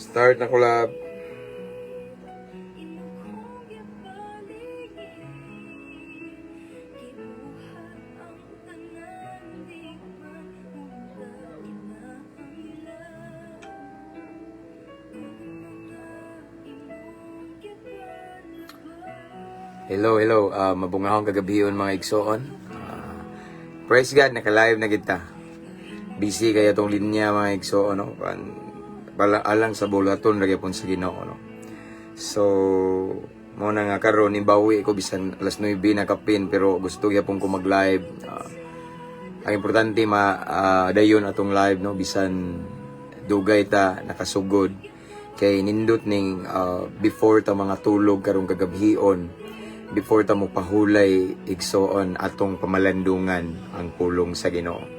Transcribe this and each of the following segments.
Start na collab. Hello, hello. Mabungahong kagabion, mga igsoon. Praise God, naka-live na kita. Busy kaya tong linya, mga igsoon, no? Bala, alang sa bulaton ra gyapon sa Ginoo, no? So, mo na nga karon nibawi ko bisan alas 9 na kapin, pero gusto gyapon ko mag-live. Ang importante ma dayon atong live, no, bisan dugay ta nakasugod, kay nindot ning before ta mga tulog karong kagabhion, before ta mo pahulay, igsoon, atong pamalandungan ang pulong sa Ginoo.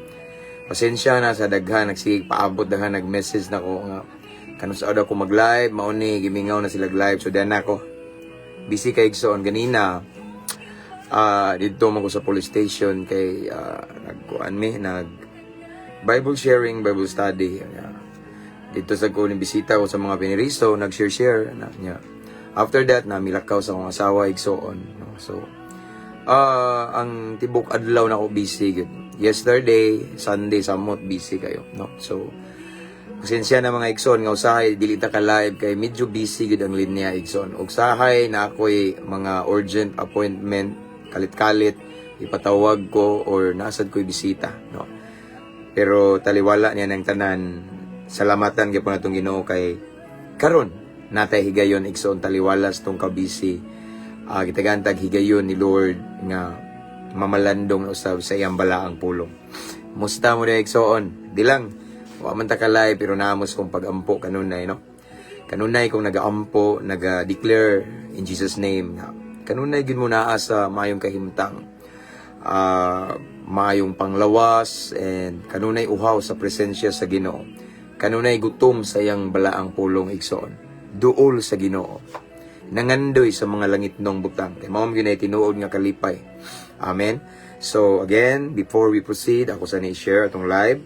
Pasensya na sa daghan nagsigig paabot, daghan nag-message na ko nga kanus-a daw ko mag-live. Mao ni gimingaw na sila live, so diyan ako. Busy kay, igsoon. Ganina didto man ko sa police station kay nagkuan mi, nag Bible sharing, Bible study. Didto sa ko bisita ko sa mga piniriso, nag-share share na niya. After that, na milakaw sa akong asawa, igsoon, no? So ang tibok adlaw na ko busy gyud. Yesterday, Sunday, samot busy kayo, no? So pasensya na, mga igsoon, nga usahay dili ta ka live kay medyo busy gyud ang linya, igsoon. Ug sahay na ako'y mga urgent appointment, kalit-kalit ipatawag ko or nasad ko'y bisita, no? Pero taliwala niya ng tanan, salamatan gyud natong Ginoo kay karon natay higayon, igsoon, taliwala sa tong kabisi. Gitagaan tag higayon ni Lord nga mamalandong na usab sa iyang balaang pulong. Musta mo na, igsoon? Di lang wa man ta ka live, pero naamos kong pagampo kanunay, no? Kanunay kong nagaampo, naga-declare in Jesus name nga kanunay gyud mo naa sa maayong kahimtang, maayong panglawas, and kanunay uhaw sa presensya sa Ginoo. Kanunay gutom sa iyang balaang pulong, igsoon. Duol sa Ginoo. Nangandoy sa mga langitnong butang. Kay mao man gyud tinuod nga kalipay. Amen. So again, before we proceed, ako sa ni-share atong live.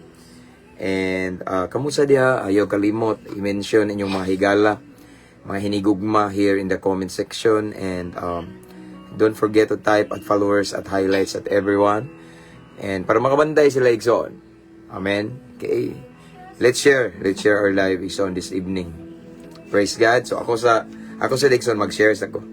And kamusta diha? Ayaw kalimot i-mention inyong mga higala, mga hinigugma here in the comment section, and don't forget to type at followers, at highlights, at everyone. And para makabantay sila, igsoon. Amen. Okay. Let's share. Let's share our live, igsoon, this evening. Praise God. So ako sa igsoon, mag-share sa ko.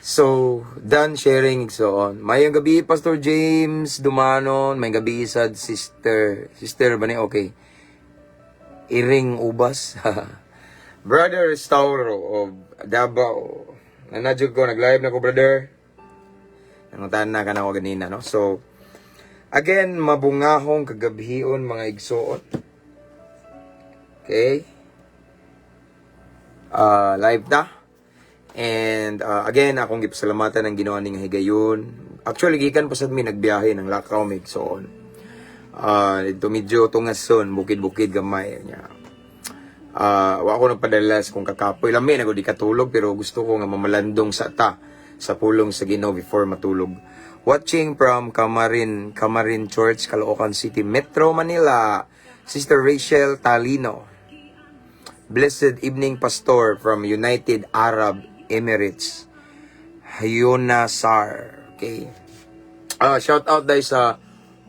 So, done sharing, igsoon. Mayong gabi, Pastor James Dumanon. Mayong gabi, sad sister. Sister ba ni? Okay. Iring Ubas. Brother Stauro of Davao. Nanadjog ko, nag-live na ko, brother. Nangutan na ka na ako ganina, no? So, again, mabungahong kagabhion, mga igsoon. Okay? Live na. And again, akong gipasalamatan ang Ginoo ning higayon. Actually, gikan pa sad mi nagbiyahe ng lakaw mig, so on. Dito medyo tungason, bukid-bukid gamay niya. Wa ako nagpadala kung kakapoy. Lami na ko di katulog, pero gusto ko nga mamalandong sa ta sa pulong sa Ginoo before matulog. Watching from Camarin, Camarin Church, Caloocan City, Metro Manila. Sister Rachel Talino. Blessed evening, Pastor, from United Arab Emirates. Hayona Sar. Okay. Shout out dahil sa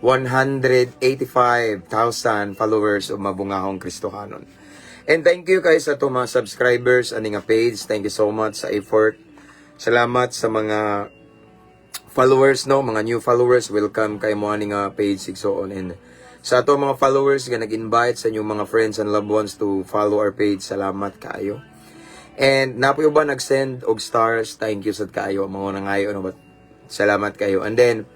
185,000 followers of Mabungahong Kristohanon. And thank you guys sa ato mga subscribers ani nga page. Thank you so much sa effort. Salamat sa mga followers, no, mga new followers, welcome kay mo ani nga page, igsoon. And sa ato mga followers nga nag-invite sa inyong mga friends and loved ones to follow our page, salamat kaayo. And napoy uban nag-send og stars, thank you sad kaayo, mga nangayo, no, but salamat kayo. And then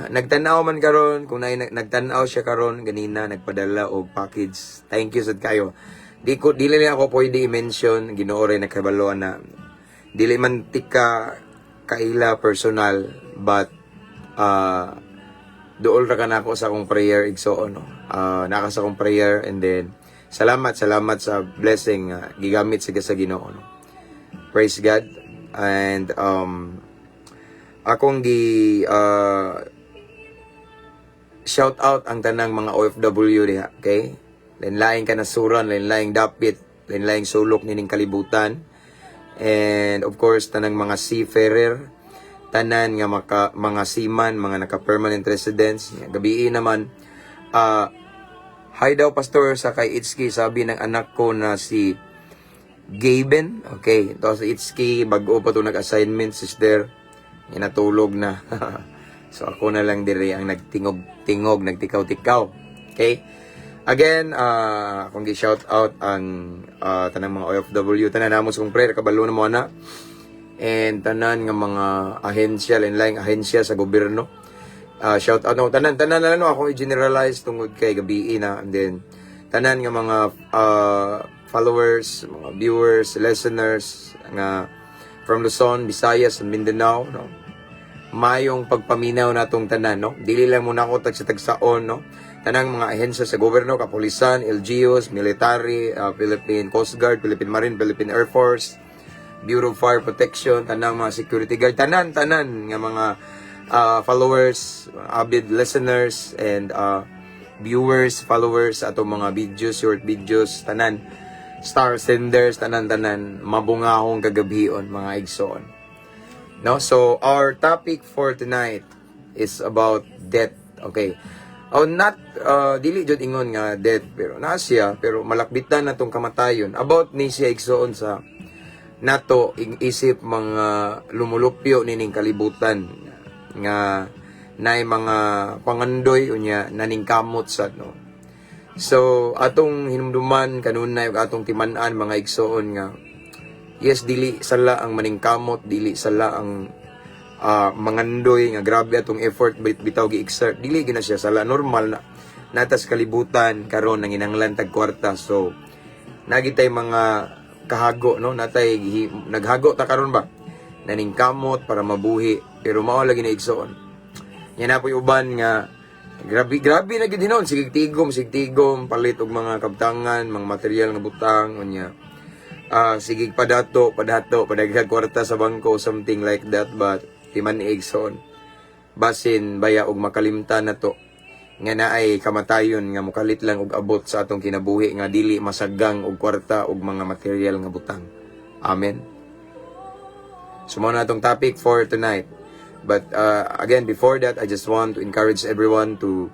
nagtan-aw man karon, kung naay nagtan-aw siya karon ganina, nagpadala og package. Thank you sad kayo. Di ko dili na ako pwede i-mention, Ginoo ray nakabalo na dili man tika kaila personal, but duol ra ka nako sa akong prayer, igsoon, no. Naka sa akong prayer, and then Salamat, salamat sa blessing gigamit sa Ginoo, no? Praise God. And akong gi shout out ang tanang mga OFW diha, okay? Lain-laing kanasuran, lain-laing dapit, lain-laing sulok nining kalibutan. And of course, tanang mga seafarer, tanan nga mga seaman, mga naka-permanent residents. Gabii naman, hi daw, Pastor, sa kay Itski, sabi ng anak ko na si Gaben. Okay, ito si Itski, bago pa to nag-assignment, sister. Natulog na. So ako na lang diri ang nagtingog-tingog, nagtikaw-tikaw. Okay? Again, akong gi-shout out ang tanang mga OFW, tanan namo sa kong prayer, kabalo na mo na. And tanan nga mga ahensya, lain-laing ahensya sa gobyerno. Shout out no, tanan tanan na lang, no, akong i-generalize tungod kay gabii na. And then tanan nga mga followers, mga viewers, listeners nga from Luzon, Visayas, and Mindanao, no. Mayong pagpaminaw natong tanan, no. Dili lang muna ako tagsa-tagsaon, no. Tanang mga ahensya sa gobyerno, kapulisan, LGUs, military, Philippine Coast Guard, Philippine Marine, Philippine Air Force, Bureau of Fire Protection, tanang mga security guard, tanan tanan nga mga followers, avid listeners and viewers, followers sa atong mga videos, short videos, tanan star senders, tanan tanan, mabungahong kagabhion, mga igsoon. No? So our topic for tonight is about death. Okay. Oh, not dili jud ingon nga death, pero naa siya, pero malakbitan na tong kamatayon. About ni siya, igsoon, sa nato isip mga lumulupyo nining kalibutan nga naay mga pangandoy unya naningkamot sa, no. So atong hinumduman kanunay ug atong timan-an, mga igsoon, nga yes, dili sala ang maningkamot, dili sala ang mangandoy nga grabe atong effort bitaw gi-exert, dili gina siya sala, normal na natas kalibutan karon nanginanglan tag kwarta. So nagitay mga kahago, no, natay naghago ta karon ba, naningkamot para mabuhi, pero mao lagi na, igsoon, yan na po'y uban nga grabe grabe na gid hinuon, sige tigom, sige tigom palit og mga kabtangan, mga material nga butang, unya sige padato padato padaghag kwarta sa bangko, something like that. But timan-i, igsoon, basin baya og makalimtan na to nga naay kamatayon nga mukalit lang og abot sa atong kinabuhi nga dili masagang og kwarta og mga material nga butang. Amen. So mao na atong topic for tonight. But again, before that, I just want to encourage everyone to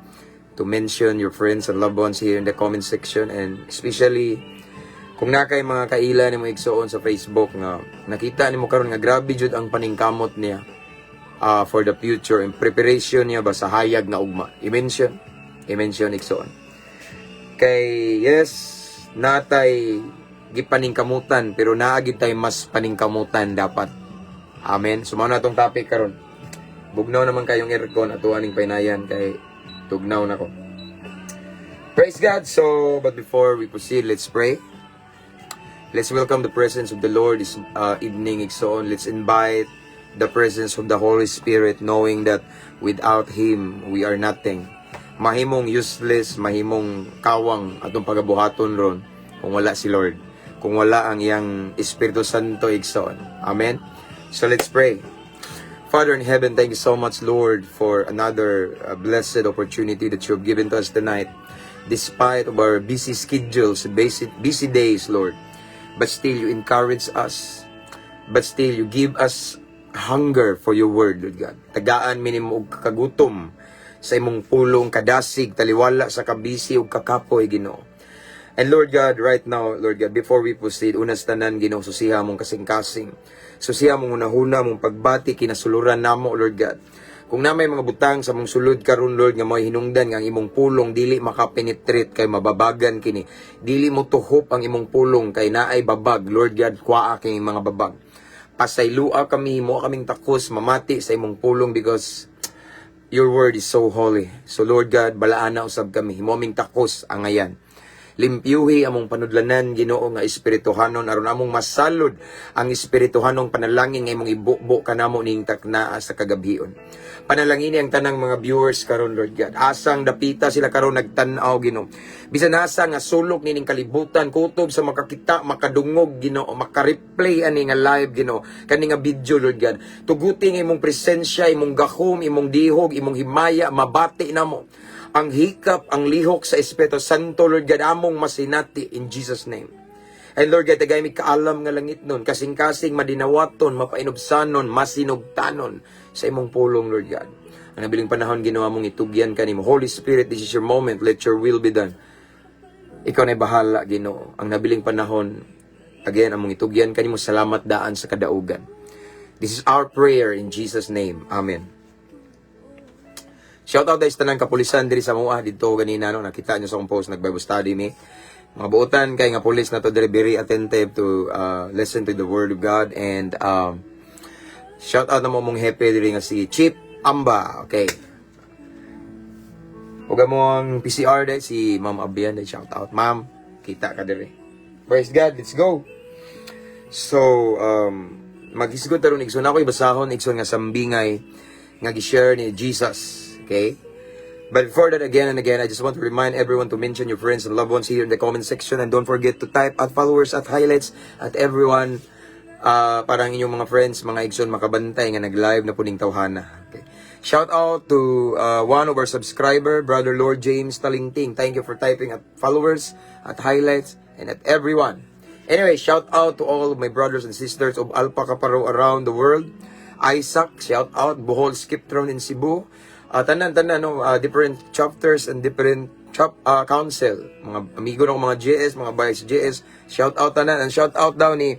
mention your friends and loved ones here in the comment section, and especially kung naa kay mga kaila nimo, igsoon, sa Facebook nga nakita nimo karon nga grabe jud ang paningkamot niya for the future in preparation niya ba sa hayag na ugma. I-mention, i-mention, igsoon. Kay yes, natay gipaningkamutan, pero naa gid tay mas paningkamutan dapat. Amen. So mao na atong topic karon. Bugnaw naman kayong aircon, ato aning painayan kay tugnaw na ko. Praise God. So, but before we proceed, let's pray. Let's welcome the presence of the Lord this evening, igsoon. Let's invite the presence of the Holy Spirit, knowing that without Him, we are nothing. Mahimong useless, mahimong kawang atong pagabuhaton ron kung wala si Lord. Kung wala ang iyang Espiritu Santo, igsoon. Amen? So let's pray. Father in heaven, thank you so much, Lord, for another blessed opportunity that you have given to us tonight. Despite of our busy schedules, busy, busy days, Lord, but still you encourage us. But still you give us hunger for your word, Lord God. Tagaan mi nimo og kagutom sa imong pulong, kadasig, taliwala sa kabisi ug kakapoy, Ginoo. And Lord God, right now, Lord God, before we proceed, unas tanan, Ginoo, susiha mong kasing-kasing. Susiha mong hunahuna, mong pagbati, kinasuluran namo, Lord God. Kung naa may mga butang sa mong sulod karon, Lord, nga mo'y hinungdan nga ang imong pulong dili makapenetrate kay mababagan kini. Dili mo tuhop ang imong pulong kay naay babag, Lord God, kuaa kini mga babag. Pasaylua kami, mo kaming takos mamati sa imong pulong because your word is so holy. So Lord God, balaana usab kami. Himo aming takos angayan. Limpyuhi among panudlanan, Ginoo, nga espirituhanon aron among masalod ang espirituhanong panalangin nga imong ibubo kanamo ning taknaa sa kagabhion. Panalangini ang tanang mga viewers karon, Lord God. Asang dapita sila karon nagtan-aw, Ginoo. Bisan asa nga sulok nining kalibutan, kutob sa makakita, makadungog, Ginoo, maka-replay ani nga live, Ginoo, kani nga video, Lord God. Tuguti nga imong presensya, imong gahom, imong dihog, imong himaya mabati namo. Ang hikap, ang lihok sa Espiritu Santo, Lord God, among masinati in Jesus' name. And Lord God, tagay mi kaalam nga langit nun, kasing-kasing madinawaton, mapainubsanon, masinugtanon sa imong pulong, Lord God. Ang nabiling panahon, ginawa mong itugyan kanimo. Holy Spirit, this is your moment. Let your will be done. Ikaw na bahala, Ginoo. Ang nabiling panahon, again, among itugyan kanimo. Salamat daan sa kadaugan. This is our prayer in Jesus' name. Amen. Shout out guys tanang kapulisan diri sa Mua didto ganina, no, nakita niyo sa akong post, nag Bible study mi. Mga buotan kay nga pulis na to diri, very attentive to listen to the word of God and shout out na mo mong hepe diri nga si Chief Amba. Okay. Ug among PCR dai si Ma'am Abian dai, shout out, Ma'am. Kita ka diri. Praise God, let's go. So, maghisgot taron, igsoon. Ako ibasahon, igsoon, nga sambingay nga gi-share ni Jesus. Okay? But before that, again and again, I just want to remind everyone to mention your friends and loved ones here in the comment section and don't forget to type @followers, @highlights, @everyone, parang inyong mga friends, mga igsoon, makabantay nga nag-live na puning tawhana. Okay. Shout out to one of our subscriber, Brother Lord James Talingting. Thank you for typing @followers, @highlights, and @everyone. Anyway, shout out to all of my brothers and sisters of Alpha Kaparo around the world. Isaac, shout out. Bohol Skiptron in Cebu. Tanan-tanan, no, different chapters and different council. Mga amigo ng mga GS, mga vice GS. Shout out tanan. And shout out daw ni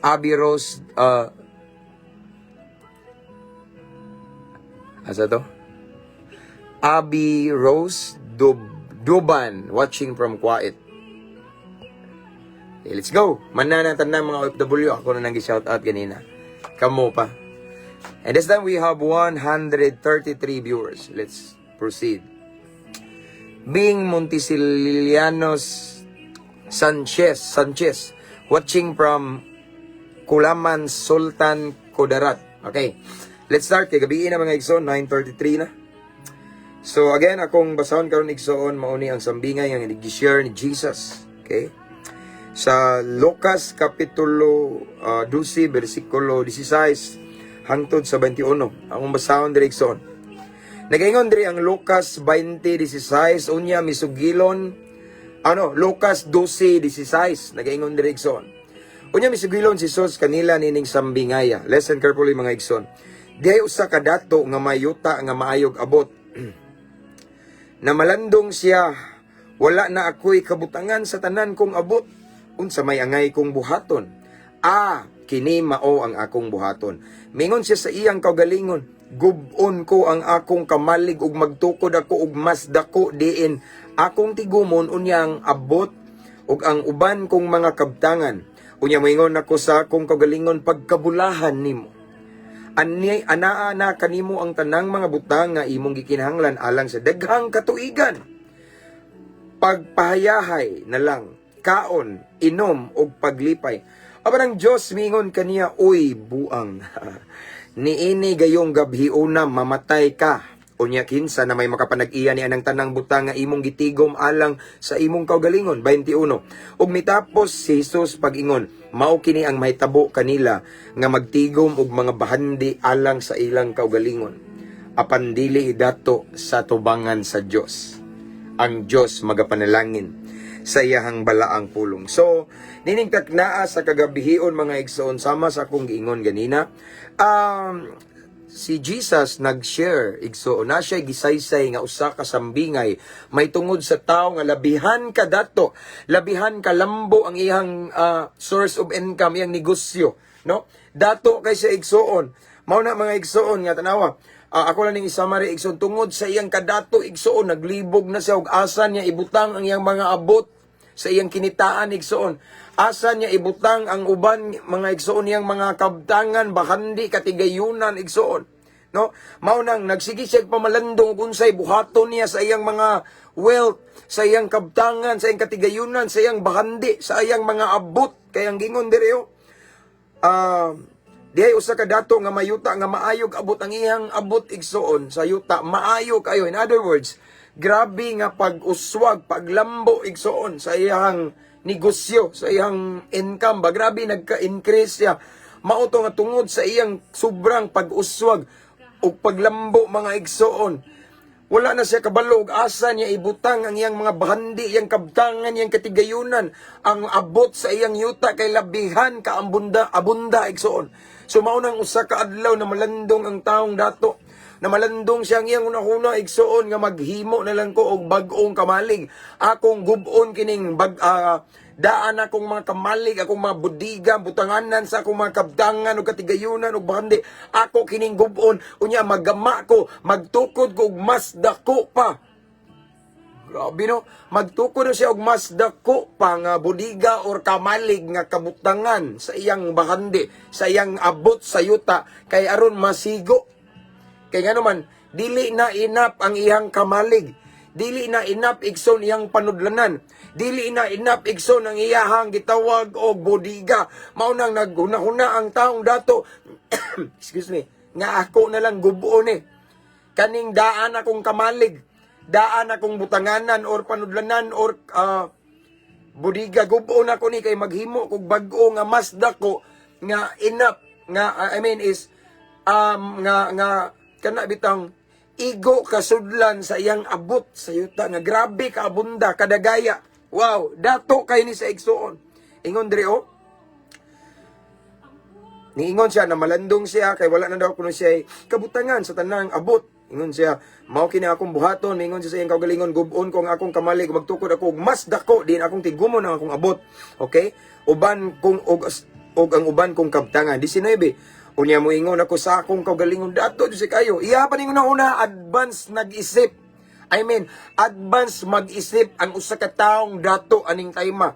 Abby Rose, asa to? Abby Rose Duban, watching from Kuwait. Okay, let's go. Manana tanan mga OFW. Ako na nang shout out ganina. Kamo pa. And this time we have 133 viewers. Let's proceed. Bing Monticilianos Sanchez Sanchez, watching from Kulaman, Sultan Kudarat. Okay. Let's start kay gabi na, mga igsoon, 9:33 na. So again, akong basahon karon, igsoon, mao ni ang sambingay nga gi-share ni Jesus. Okay? Sa Lucas kapitulo 12 bersikulo 16 hangtod sa 21. Akong basahon diri, igsoon. Nagaingon diri ang Lucas 20:16, unya misugilon ano, Lucas 12:16, nagaingon diri, igsoon. Unya misugilon si Jesus kanila nining sambingaya. Listen carefully, mga igsoon. Dihay usa ka dato nga mayuta nga maayog abot. Na malandong siya, "Wala na ako'y kabutangan sa tanan kong abot. Unsa may angay kong buhaton? Ah, kini mao ang akong buhaton." Mingon siya sa iyang kaugalingon, "Gub-on ko ang akong kamalig ug magtukod ako og mas dako diin akong tigumon unyang abot ug ang uban kong mga kabtangan. Unya moingon ako sa akong kaugalingon, pagkabulahan nimo. Ani anaa na kanimo ang tanang mga butang nga imong gikinahanglan alang sa daghang katuigan. Pagpahayahay na lang, kaon, inom ug paglipay." Apan ang Dios mingon kaniya, "Uy, buang. Niini gayong gabhiona mamatay ka. Unya kinsa na may makapanag-iya ni anang tanang butang nga imong gitigom alang sa imong kaugalingon?" 21. Ug mitapos si Jesus pag-ingon, "Mao kini ang mahitabo kanila nga magtigom og mga bahandi alang sa ilang kaugalingon. Apan dili idato sa tubangan sa Dios. Ang Dios magapanalangin sa iyahang balaang pulong." So, nining taknaa sa kagabihion, mga igsoon, sama sa akong giingon ganina, si Jesus nag-share, igsoon, na siya gisaysay nga usa ka sambingay may tungod sa tawo nga labihan ka dato, labihan ka lambo ang iyang source of income, iyang negosyo, no? Dato kay siya, igsoon. Mao na, mga igsoon, nga tanawa. Ah, ako lang ning i-summary, igsoon, tungod sa iyang kadato, igsoon, naglibog na siya og asa niya ibutang ang iyang mga abot sa iyang kinitaan, igsoon. Asa niya ibutang ang uban, mga igsoon, niyang mga kabtangan, bahandi, katigayunan, igsoon. No? Mao nang nagsige siya pamalandong ug unsay buhaton niya sa iyang mga wealth, sa iyang kabtangan, sa iyang katigayunan, sa iyang bahandi, sa iyang mga abot. Kay ang gingon diri oh, Dihay usa ka dato nga mayuta nga maayog abot. Ang iyang abot, igsuon, sa yuta maayo kayo. In other words, grabe nga pag-uswag, paglambo, igsuon, sa iyang negosyo, sa iyang income ba, grabe nagka-increase siya. Mao to nga tungod sa iyang sobrang pag-uswag ug paglambo, mga igsuon, wala na siya kabalo og asa niya ibutang ang iyang mga bahandi, iyang kabtangan, iyang katigayunan, ang abot sa iyang yuta kay labihan ka abunda, abunda, igsuon. So mao nang usa ka adlaw na malandong ang taong dato. Na malandong siya, ang iyang hunahuna, igsuon, nga maghimo na lang ko og bag-ong kamalig. Akong gub-on kining bag daan akong mga kamalig, akong mga budiga, butanganan sa akong mga kabtangan ug katigayunan ug bahandi. Ako kining gub-on, unya maggama ko, magtukod ko og mas dako pa. Grabe, no? Magtukod na siya og mas dako pa nga budiga or kamalig nga kabutangan sa iyang bahandi, sa iyang abot sa yuta kay aron masigo. Kay ngano man, dili na enough ang iyang kamalig. Dili na enough, igsoon, iyang panudlanan. Dili na enough, igsoon, ang iyahang gitawag og budiga. Mao nang naghuna-huna ang taong dato, excuse me, nga ako na lang gubuon eh. Kaning daan akong kamalig, daan akong butanganan or panudlanan or budiga, gubuon ako ni kay maghimo kog bag-o nga mas dako nga enough nga I mean is nga nga kana bitang igo kasudlan sa iyang abot sa yuta nga grabe ka abunda, kadagaya. Wow, dato kay ni sa igsuon. Ingon diri oh, niingon siya na malandong siya kay wala na daw kuno siya kabutangan sa tanang abot. Ingon siya, "Mao kini akong buhaton," ingon siya sa iyang kaugalingon, "gub-on ko ang akong kamalig, magtukod ako og mas dako din akong tigumon ang akong abot." Okay? Uban kung og og ang uban kong kabtangan. 19. Unya moingon ako sa akong kaugalingon, dato jud kayo. Iya pa ning una-una, advance nag-isip. I mean, advance mag-isip ang usa ka taong dato aning time.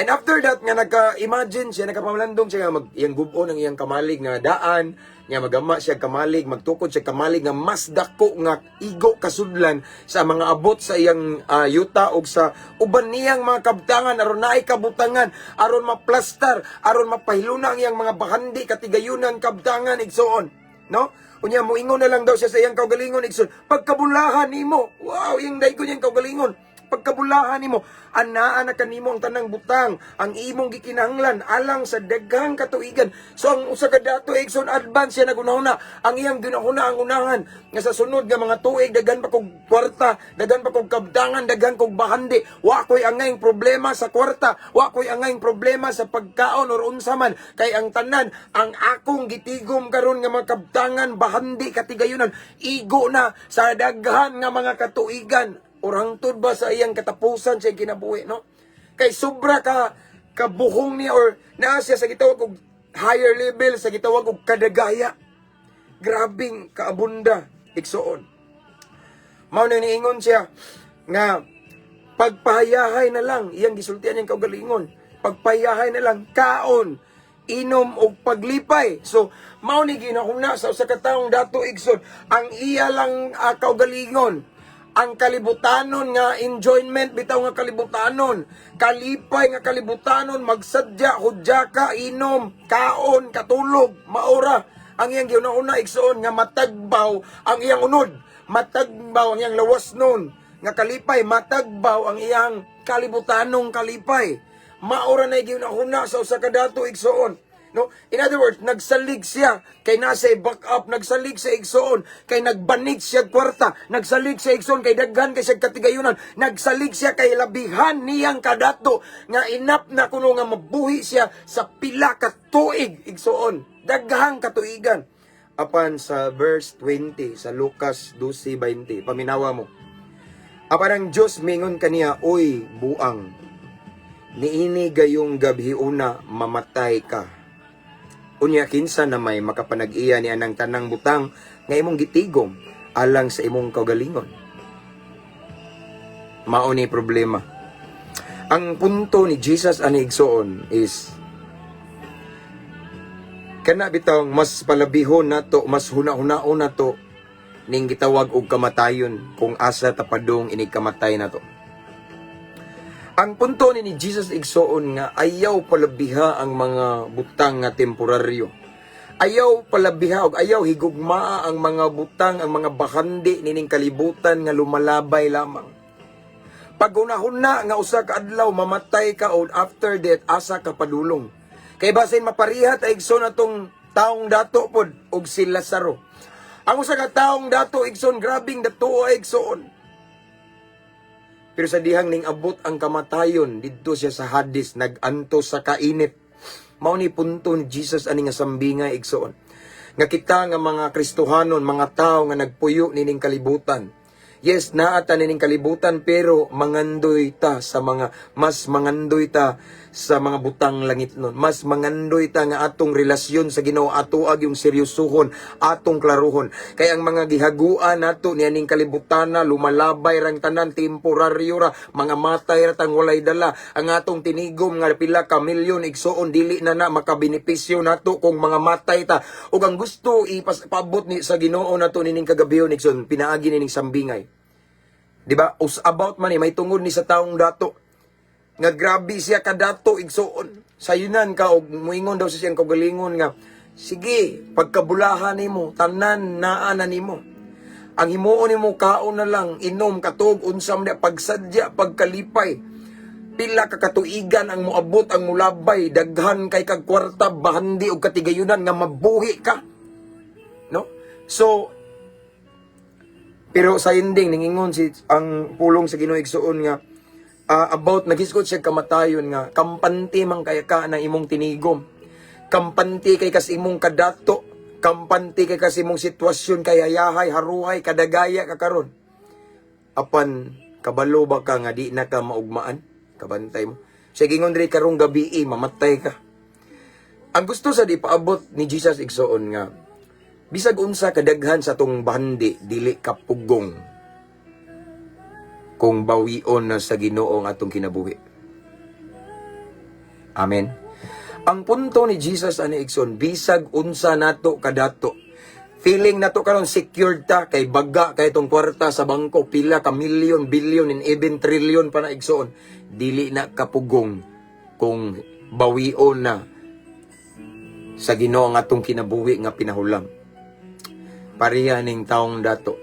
And after that nga nagka-imagine siya, nagkapamalandong siya nga mag iyang gub-on ang iyang kamalig nga daan, nga magama siya kamalig, magtukod siya kamalig nga mas dako nga igo kasudlan sa mga abot sa iyang yuta og sa uban niyang mga kabtangan aron naay kabutangan, aron maplastar, aron mapahiluna ang iyang mga bahandi, katigayunan, kabtangan, igsuon. No? Unya moingon na lang daw siya sa iyang kaugalingon, igsoon, "Pagkabulahan nimo." Wow, iyang daygon iyang kaugalingon. "Pagkabulahan nimo, anaa na kanimo ang tanang butang ang imong gikinahanglan alang sa daghang katuigan." So ang usa ka dato, igsoon, advance siya nagunahuna. Ang iyang ginahuna ang unahan nga sa sunod nga mga tuig daghan pa kog kwarta, daghan pa kog kabtangan, daghan kog bahandi, wa koy angayng problema sa kwarta, wa koy angayng problema sa pagkaon or unsa man, kay ang tanan ang akong gitigom karon nga mga kabtangan, bahandi, katigayunan, igo na sa daghan nga mga katuigan or hangtod ba sa iyang katapusan sa iyang kinabuhi, no? Kay sobra ka kabuhong niya or naa siya sa gitawag og higher level, sa gitawag og kadagaya. Grabing kaabunda, igsuon. Mao na niingon siya nga pagpahayahay na lang, iyang gisultian niyang kaugalingon. "Pagpahayahay na lang, kaon, inom og paglipay." So mao ni ginahuna sa usa ka taong dato, igsoon. Ang iya lang kaugalingon, ang kalibutanon nga enjoyment bitaw nga kalibutanon, kalipay nga kalibutanon, magsadya, hudyaka, inom, kaon, katulog, maora ang iyang gihuna-huna, igsoon, nga matagbaw ang iyang unod, matagbaw ang iyang lawas nun nga kalipay, matagbaw ang iyang kalibutanong kalipay. Maora na gihuna-huna sa usa ka dato, igsoon, no? In other words, nagsalig siya kay nasa back up, nagsalig sa igsoon kay nagbanig siya kwarta, nagsalig siya, igsoon, kay daghan kay siya katigayunan, nagsalig siya kay labihan niyang kadato nga enough na kuno nga mabuhi siya sa pila ka tuig, igsoon. Daghang katuigan. Apan sa verse 20 sa Lucas 12:20, paminawa mo. Apan ang Diyos mingon kaniya, "Uy, buang, niini gayong gabhiuna mamatay ka. Unya kinsa na may makapanag-iya ni anang tanang butang nga imong gitigom alang sa imong kaugalingon?" Mao ni problema. Ang punto ni Jesus ani, igsoon, is kana bitawng mas palabihon nato, mas huna-hunaon nato ning gitawag og kamatayon, kung asa ta padung inig kamatay nato. Ang punto ni Jesus, igsoon, nga ayaw palabiha ang mga butang nga temporaryo. Ayaw palabiha og ayaw higugmaa ang mga butang, ang mga bahandi nining kalibutan nga lumalabay lamang. Paghunahuna nga usa ka adlaw mamatay ka o after death, asa ka padulong? Kay basin maparihat ay, igsoon, atong taong dato pod og si Lazaro. Ang usa ka taong dato, igsoon, grabing dato ay, igsoon. Pero sa dihang ning abot ang kamatayon, didto siya sa Hades, nag-antos sa kainit. Mao ni punto ni Jesus ani nga sambinga, igsoon. Nga kita nga mga Kristohanon, mga tao nga nagpuyo nining kalibutan. Yes, naa ta nining kalibutan, pero mangandoy ta sa mga mas mangandoy ta sa mga butang langit nun. Mas mangandoy ta nga atong relasyon sa Ginoo ato ag yung seryosohon, atong klaruhon. Kay ang mga gihaguan nato nianing kalibutana, lumalabay rang tanan, temporaryo ra, mga matay ra tang walay dala. Ang atong tinigom nga pila ka milyon, igsoon, dili na na makabenepisyo nato kung mga matay ta. Ug ang gusto ipabot ni sa Ginoo nato nining kagabihon, igsoon, pinaagi nining sambingay. Di ba? Us about man eh, may tungod ni sa taong dato. Nga grabe siya kadato, igsoon. Sayunan ka og muingon daw sa siyang kaugalingon nga sige, pagkabulahan nimo, tanan naa na nimo. Ang himuon nimo, kaon na lang, inom, katog, unsa man diha, pagsadya, pagkalipay. Pila ka katuigan ang moabot, ang mulabay, daghan kay kag kwarta, bahandi og katigayunan nga mabuhi ka. No? So, pero sa ending, ningingon si ang pulong sa Ginoo, igsoon, nga about naghisgot siya kamatayon nga kampante man kay ka ng imong tinigom. Kampante kay kas imong kadato, kampante kay kas imong sitwasyon kay hayahay, haruhay, kadagaya ka karon. Apan kabalo ba ka nga di na ka maugmaan? Kabantay mo. Siya gingon diri, karong gabi mamatay ka. Ang gusto sa di paabot ni Jesus, igsoon, nga bisag unsa kadaghan sa tong bahandi, dili ka pugong kung bawion na sa Ginoo ang atong kinabuhi. Amen. Ang punto ni Jesus ani, igsoon, bisag unsa nato kadato. Feeling nato karon secured ta kay baga kay tong kwarta sa bangko, pila ka milyon, billion and even trillion pa na, igsoon. Dili na kapugong kung bawion na sa Ginoo ang atong kinabuhi nga pinahulam. Pareha ning taong dato.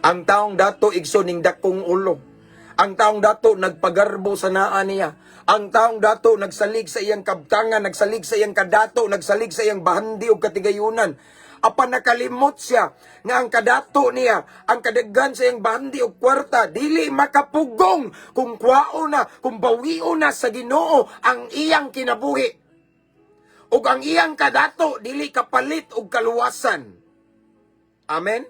Ang taong dato, igsoon, ning dakong ulo. Ang taong dato nagpagarbo sa naa niya. Ang taong dato nagsalig sa iyang kabtangan, nagsalig sa iyang kadato, nagsalig sa iyang bahandi ug katigayunan. Apan nakalimot siya nga ang kadato niya, ang kadaghan sa iyang bahandi og kwarta, dili makapugong kung kwao na, kung bawio na sa Ginoo ang iyang kinabuhi. Ug ang iyang kadato dili kapalit og kaluwasan. Amen?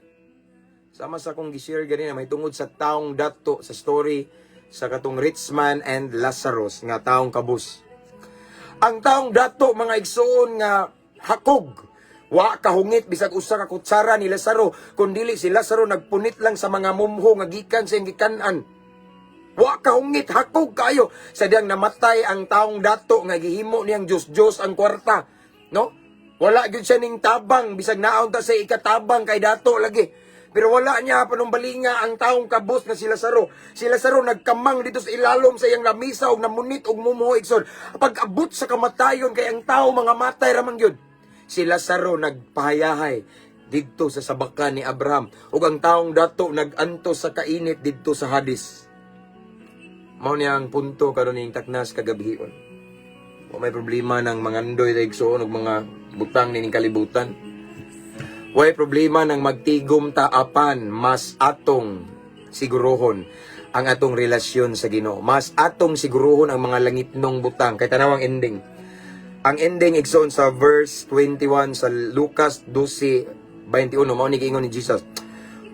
Sama sa akong gi-share ganina, may tungod sa taong dato sa story sa katong rich man and Lazarus nga taong kabus. Ang taong dato, mga igsoon, nga hakog, wa kahungit bisag usa ka kutsara ni Lazaro, kun dili si Lazaro nagpunit lang sa mga mumho nga gikan sa iyang gikan-an. Wa kahungit, hakog kayo. Sa diyang namatay ang taong dato nga gihimo niyang Diyos-Diyos ang kwarta. No? Wala gyud siya ning tabang bisag naon ta sa ikatabang kay dato lagi. Pero wala niya panumbalinga ang taong kabus nga si Lazaro. Si Lazaro nagkamang dito sa ilalom sa iyang lamisa og namunit og mumho, igsoon. Pag abot sa kamatayon, kay ang tao mga matay ra man gyud, si Lazaro nagpahayahay didto sa sabakan ni Abraham ug ang taong dato nag-antos sa kainit didto sa Hades. Mao niya ang punto karon ning taknas kagabhion. Wa may problema ng mangandoy ta, igsoon, og mga butang nining kalibutan. Way problema ng magtigom ta, apan mas atong siguruhon ang atong relasyon sa Ginoo. Mas atong siguruhon ang mga langitnong butang. Kay tanawang ending. Ang ending, igsoon, sa verse 21 sa Lucas 12:21, mao ni giingon ni Jesus.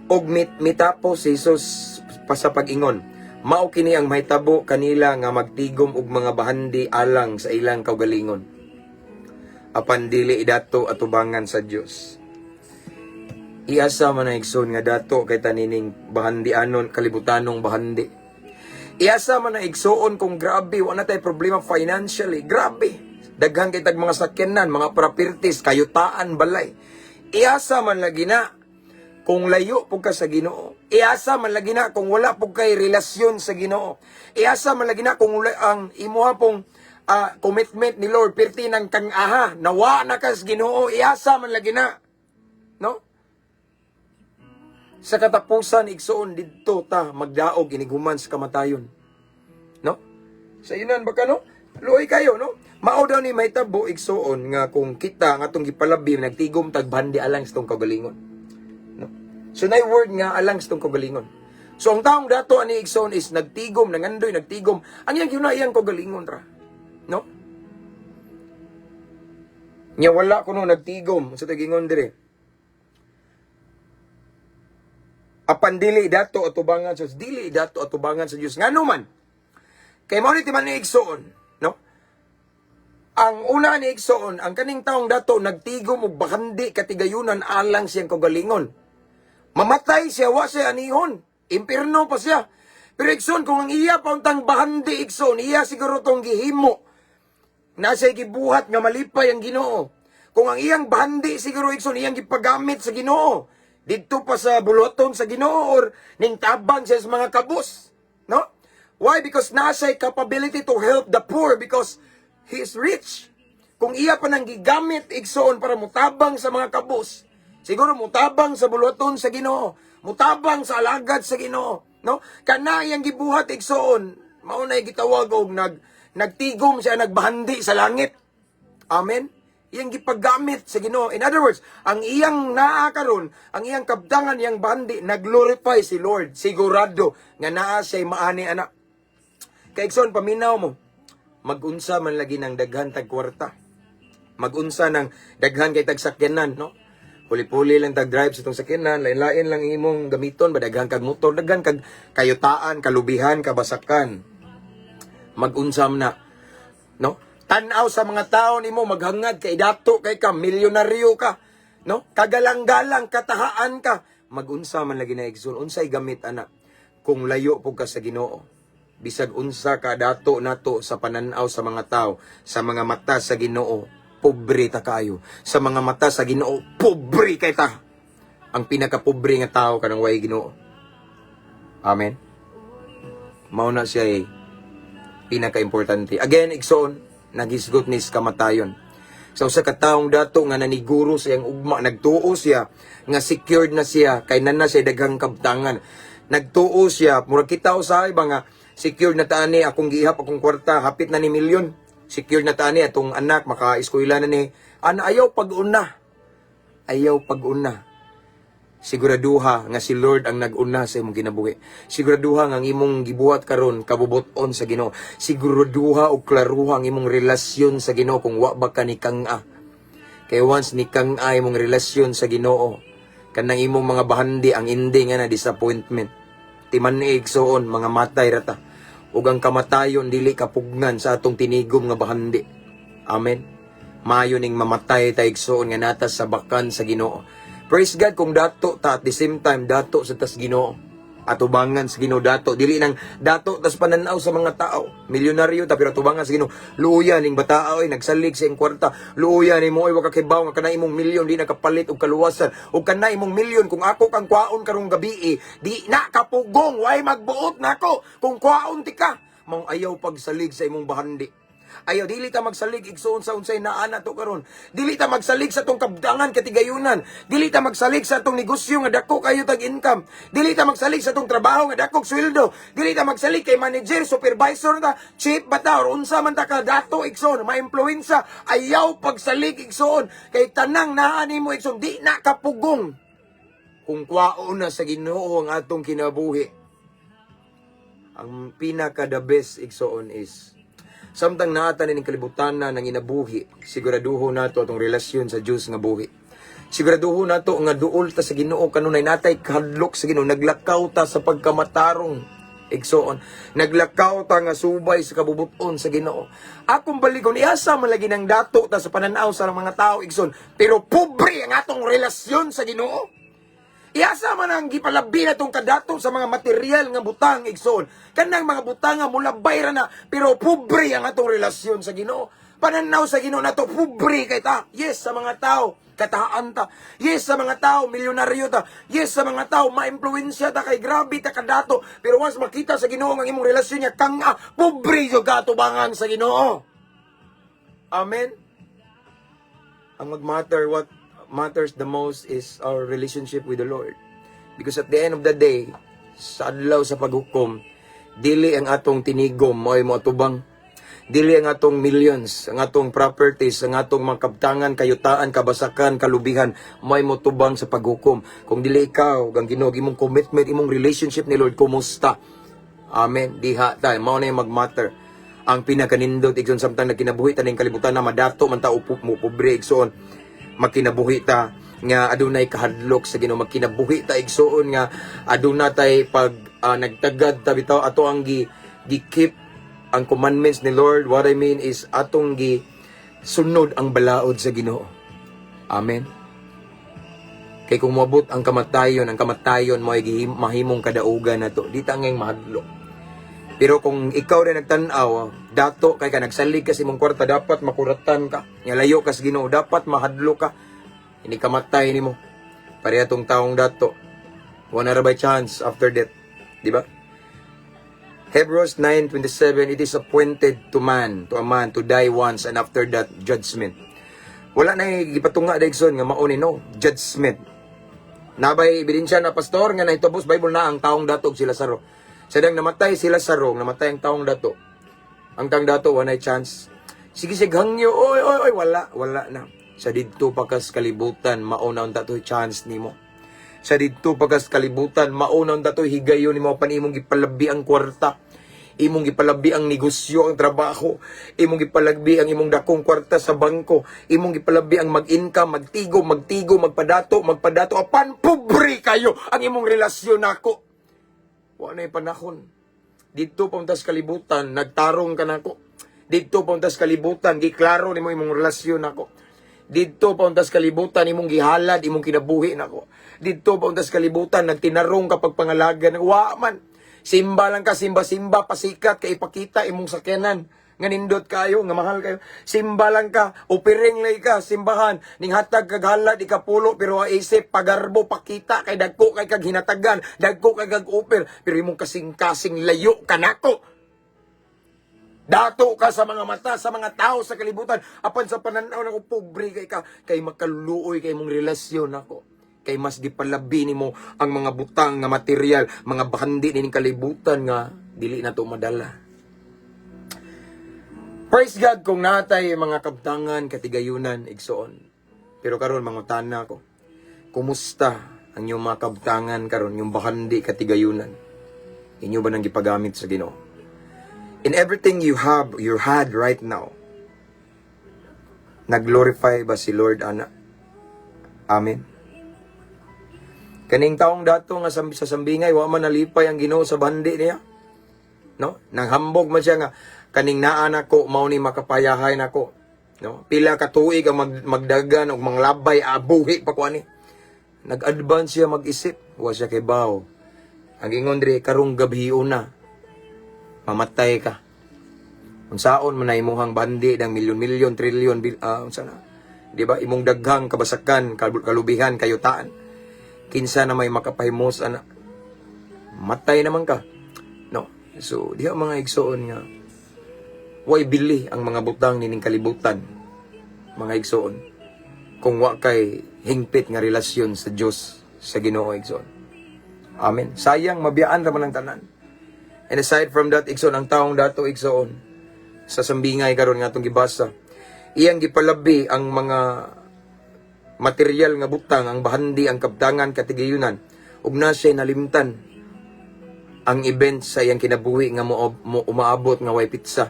Og mitapos si Jesus pa sa pag-ingon, "Mao kini ang mahitabo kanila nga magtigom og mga bahandi alang sa ilang kaugalingon. Apan dili idato atubangan sa Dios." Iasa man na, igsoon, nga dato kay tanining bahandianon, kalibutanong bahandi. Iasa man na, igsoon, kung grabe, wala tay problema financially. Grabe. Daghan kay tag mga sakyanan, mga properties, kayutaan, balay. Iasa man lagi na kung layo pug ka sa Ginoo. Iasa man lagi na kung wala pug kay relasyon sa Ginoo. Iasa man lagi na kung wala ang imuha pong commitment ni Lord, pirti ng kang aha, nawa na kas Ginoo, iasa man lagi na. No? Sa katapusan, igsoon, didto ta magdaog inighuman sa kamatayon. No? Sa inan ba ka, no? Luoy kayo, no? Mao daw ni mahitabo, igsoon, nga kung kita nga atong gipalabi nagtigom tag bahandi alang sa tong kaugalingon. No? So nay word nga alang sa tong kaugalingon. So ang taong dato ani, igsoon, is nagtigom, nangandoy, nagtigom. Ang iyang yun iyang kaugalingon ra. No? Nya wala kuno nagtigom sa tagingon dire. Apan dili dato atubangan sa Dios, dili dato atubangan sa Dios. Ngano man? Kay mao ni timan ni, igsoon, no? Ang una ni, igsoon, ang kaning taong dato nagtigom og bakandi katigayunan alang siyang kaugalingon. Mamatay siya, wa siya anihon. Impirno pa siya. Pero igsoon, kung ang iya pa untang bahandi, igsoon, iya siguro tong gihimo. Nasa gibuhat nga malipay ang Ginoo. Kung ang iyang bahandi siguro, igsoon, iyang gipagamit sa Ginoo. Didto pa sa buluhaton sa Ginoo or ning tabang siya sa mga kabus. No? Why? Because nasa capability to help the poor because he is rich. Kung iya pa nang gigamit, igsoon, para mutabang sa mga kabus, siguro mutabang sa buluhaton sa Ginoo, mutabang sa alagad sa Ginoo, no? Kana iyang gibuhat, igsoon, mao na gitawag og nagtigom siya, nagbahandi sa langit. Amen. Iyang gipagamit sa Ginoo. In other words, ang iyang naa karon, ang iyang kabtangan, iyang bahandi, nag-glorify si Lord. Sigurado nga naa siya'y maani ana. Kay igsoon, paminaw mo. Magunsa man lagi ng daghan tag kwarta. Magunsa ng daghan kay tag sakyanan, no? Puli-puli lang tag drive sa tong sakyanan, lain-lain lang imong gamiton ba, daghan kag motor, daghan kag kayutaan, kalubihan, kabasakan. Magunsam na, no? Tan-aw sa mga tao nimo maghangad kay dato kay ka, milyonaryo ka, no? Kagalang-galang, katahaan ka. Magunsa man lagi na, igsoon, unsay gamit ana kung layo po ka sa Ginoo? Bisag unsa ka dato nato sa pananaw sa mga tao, sa mga mata sa Ginoo, pobre ta kayo. Sa mga mata sa Ginoo, pobre kay ta. Ang pinakapobre nga tao kanang way Ginoo. Amen. Mao na siya eh, pinaka-importante. Again, igsoon, naghisgot ni sa kamatayon. Sa usa ka taong dato nga naniguro sa iyang ugma, nagtuo siya nga secured na siya kay nana siya daghang kabtangan. Nagtuo siya, murag kita usahay ba nga secured na ta ani, akong gihap akong kwarta, hapit na ni milyon. Secured na ta ani, atong anak maka-eskwela na ni. Ana, ayaw pag-una. Ayaw pag-una. Siguraduha nga si Lord ang nag-una sa imong kinabuhi. Siguraduha nga ang imong gibuhat karon kabubut-on sa Ginoo. Siguraduha og klaruha ang imong relasyon sa Ginoo kung wa ba ka ni kang-a. Kay once ni kang-a imong relasyon sa Ginoo, kanang imong mga bahandi ang ending nga na disappointment. Timan-i, igsoon, mga matay rata. Ug ang kamatayon dili kapugnan sa atong tinigom nga bahandi. Amen. Maayo ning mamatay ta, igsoon, nga nata sa bakan sa Ginoo. Praise God kung dato ta, at the same time dato sa tas Ginoo. Atubangan sa Ginoo dato, dili nang dato tas pananaw sa mga tao. Milyonaryo ta pero atubangan sa Ginoo. Luoya ning bataa oy, nagsalig sa iyang kwarta. Luoya nimo oy, wa ka kibaw nga kana imong milyon di nakapalit og kaluwasan. Ug kana imong milyon, kung ako kang kwaon karong gabi, di na kapugong, way magbuot nako kung kwaon ti ka. Maong ayaw pagsalig sa imong bahandi. Ayaw, dili ta magsalig, igsoon, sa unsay naa nato karon. Dili ta magsalig sa atong kabdangan katigayunan. Dili ta magsalig sa atong negosyo nga dako kayo tag income. Dili ta magsalig sa atong trabaho nga dakog sweldo. Dili ta magsalig kay manager, supervisor ta, chief ba ta or unsa man ta ka dato, igsoon, ma-influensa. Ayaw pagsalig, igsoon, kay tanang naa nimo, igsoon, di na kapugong kung kwaon na sa Ginoo ang atong kinabuhi. Ang pinaka the best, igsoon, is samtang naata ning kalibutan na nang inabuhi, siguraduho nato atong relasyon sa Dios nga buhi. Siguraduho nato nga duol ta sa Ginoo kanunay, natay kahadlok sa Ginoo, naglakaw ta sa pagkamatarong. Igsoon, naglakaw ta nga subay sa kabubuton sa Ginoo. Akong baligon, iasa man lagi ng dato ta sa pananaw sa mga tao, igsoon, pero pobre ang atong relasyon sa Ginoo. Iasa man ang gipalabi na itong kadato sa mga material nga butang, igsoon. Kanang mga butang nga mulabay ra na, pero pobre ang atong relasyon sa Ginoo. Pananaw sa Ginoo nato pobre kay ta. Yes, sa mga tao, kataan ta. Yes, sa mga tao, milyonaryo ta. Yes, sa mga tao, maimpluwensya ta kay grabe ta kadato. Pero once makita sa Ginoo ang imong relasyon niya kang pobre jud ka atubangan sa Ginoo. Amen. Ang mag-matter, what matters the most is our relationship with the Lord. Because at the end of the day, sa adlaw sa paghukom, dili ang atong tinigom mo'y moatubang. Dili ang atong millions, ang atong properties, ang atong mga kabtangan, kayutaan, kabasakan, kalubihan, mo'y motubang sa paghukom. Kung dili ikaw, ang Ginoo, imong commitment, imong relationship ni Lord, kumusta? Amen. Diha ta, mao na yung mag-matter. Ang pinakanindot, igsoon, samtang nagkinabuhi ta ning kalibutan na madato man ta upo mo pobre, igsoon, magkinabuhi ta nga adunay kahadlok sa Ginoo, magkinabuhi ta, igsoon, nga aduna tay pag nagtagad ta bitaw, ato ang gi gi keep ang commandments ni Lord. What I mean is atong gi sunod ang balaod sa Ginoo. Amen. Kay kung moabot ang kamatayon mo ay mahimong kadaugan nato. Di ta ngayong mahadlok. Pero kung ikaw rin nagtan-aw, dato kay ka, nagsalig ka sa imong kwarta, dapat makuratan ka. Nga layo ka sa Ginoo, dapat mahadlok ka. Hindi ka matay nimo. Pareha tong taong dato. Wala ra by chance after death. Di ba? Hebrews 9:27, "It is appointed to man, to a man, to die once and after that, judgment." Wala na gipatunga, igsoon, nga mao ni, no, judgment. Nabay ebidensya na, pastor, nga nahitabo sa Bible na ang taong dato ug si Lazaro. Sadang namatay si Lazaro, namatay ang taong dato. Ang taong dato wala chance. Sige sig hangyo, oy oy oy, wala, wala na. Sa didto pa kas kalibutan, mao na unta to chance nimo. Sa didto pa kas kalibutan, mao na unta to higayon nimo pan imong gipalabi ang kwarta. Imong gipalabi ang negosyo, ang trabaho. Imong gipalabi ang imong dakong kwarta sa bangko. Imong gipalabi ang mag-income, magtigo, magtigo, magpadato, magpadato. Apan pobre kayo ang imong relasyon nako. Wa na panahon. Didto pa untas kalibutan, nagtarong ka nako. Didto pa untas kalibutan, giklaro nimo imong relasyon nako. Didto pa untas kalibutan, imong gihalad, imong kinabuhi nako. Didto pa untas kalibutan, nagtinarong ka pagpangalagan. Wa man. Simba lang ka, simba-simba, pasikat, kay ipakita imong sakyanan. Nga nindot kayo, nga mahal kayo. Simba lang ka, upiring lay ka, simbahan. Ning hatag kag halad, ikapulo, pero isip, pagarbo, pakita, kay dagko kay kag hinatagan, dagko kay kag upir, pero imong kasing-kasing layo kanako. Dato ka sa mga mata, sa mga tao sa kalibutan. Apan sa pananaw nako, pobre kay ka, kay makaluoy kay imong relasyon nako. Kay mas gipalabi nimo ang mga butang nga material, mga bahandi nining kalibutan nga dili na to madala. Praise God kung natay mga kabtangan, katigayunan, igsoon. Pero karon mangutana ko. Kumusta ang inyong mga kabtangan karon, yung bahandi katigayunan? Inyo ba nang gipagamit sa Ginoo? In everything you have, you had right now, nag-glorify ba si Lord ana? Amen. Kaning taong dato nga sa sambingay, wa man nalipay ang Ginoo sa bandi niya. No? Nanghambog man siya nga kaning naa nako mao ni makapayahay nako. No? Pila ka tuig ang magdagan og manglabay, abuhi pa ko ani. Nag-advance siya mag-isip, wa siya kay baw. Ang ingon diri, karong gabi una mamatay ka. Unsaon man na imuhang bandi ng milyon-milyon, trilyon, unsa na? Di ba? Imong daghang kabasakan, kalubihan, kayutaan. Kinsa na may makapahimos ana? Matay naman ka. No. So, diha, mga igsoon, nga way bili ang mga butang nining kalibutan, mga igsoon, kung wa kay hingpit nga relasyon sa Dios, sa Ginoo, igsoon. Amen. Sayang, mabiyaan ra man ang tanan. And aside from that, igsoon, ang taong dato, igsoon, sa sambingay karon nga atong gibasa, iyang gipalabi ang mga material nga butang, ang bahandi, ang kabtangan, katigayunan, ug na siya nalimtan ang event sa iyang kinabuhi nga mo umaabot nga way pizza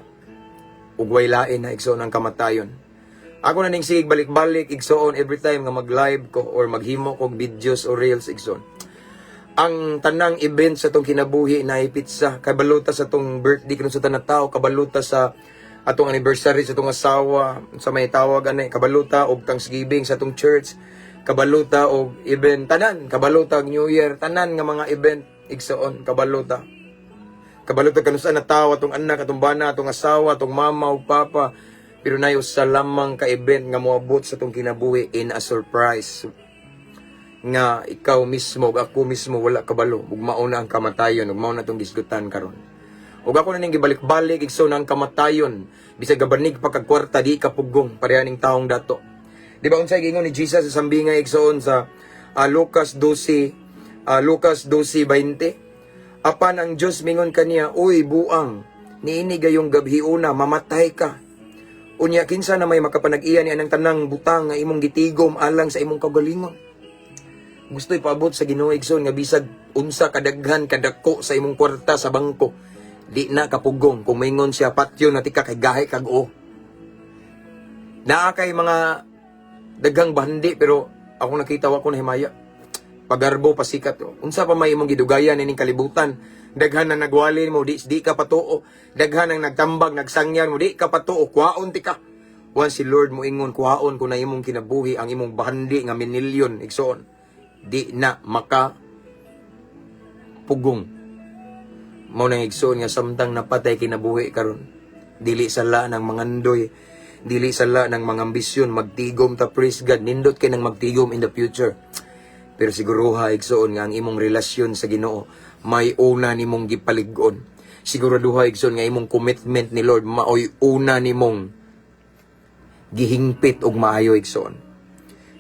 ug way lain na, igsoon, ang kamatayon. Ako na ning sige balik-balik, igsoon, every time nga mag-live ko or maghimo kog videos or reels, igsoon. Ang tanang event sa tong kinabuhi na pizza, kabaluta sa tong birthday kuno sa tanang tao, kabaluta sa atong anniversary sa tong asawa, sa may tawag ani, kabaluta og Thanksgiving sa tong church, kabaluta og event tanan, kabaluta og New Year, tanan nga mga event, igsoon, kabaluta. Kabaluta kanu sa na tao, atong anak, atong bana, atong asawa, atong mama ug papa. Pero nayo sa lamang ka event nga moabot sa tong kinabuhi in a surprise nga ikaw mismo ug ako mismo wala kabalo ug mao na ang kamatayon ug mao na tong gisgutan karon. Ug ako na ning gibalik-balik, igsoon, ang kamatayon. Bisag gabanig pa kag kwarta, di ka pugong pareha ning taong dato. Di ba unsay giingon ni Jesus sa sambinga, igsoon, sa Lucas 12, Lucas 12:20? Apan ang Dios mingon kaniya, "Uy buang, niini gayong gabhiuna mamatay ka. Unya kinsa na may makapanag-iya ni anang tanang butang nga imong gitigom alang sa imong kaugalingon?" Gusto ipaabot sa Ginoo, igsoon, nga bisag unsa kadaghan kadako sa imong kwarta sa bangko, di na kapugong kung maingon siya, "Patyon na tika kay gahi kag o." Naa kay mga daghang bahandi, pero ako nakita, wa ko nahimaya. Pagarbo, pasikat. Unsa pa may imong gidugayan ining kalibutan? Daghan na nagwali mo, di ka patuo. Daghan ang nagtambag, nagsangyan mo, di ka patuo. Kuwaon tika. Once si Lord mo ingon, "Kuwaon ko na imong kinabuhi," ang imong bahandi nga minilyon, igsoon, di na maka pugong. Mao nang, igsoon, nga samtang naa pa tay kinabuhi karon, dili sala ng mangandoy, dili sala ng mga ambisyon, magtigom ta, praise God, nindot kay nang magtigom in the future. Pero siguruha, igsoon, nga ang imong relasyon sa Ginoo may una nimong gipalig-on. Siguraduha, igsoon, nga imong commitment ni Lord maoy una nimong gihingpit og maayo, igsoon.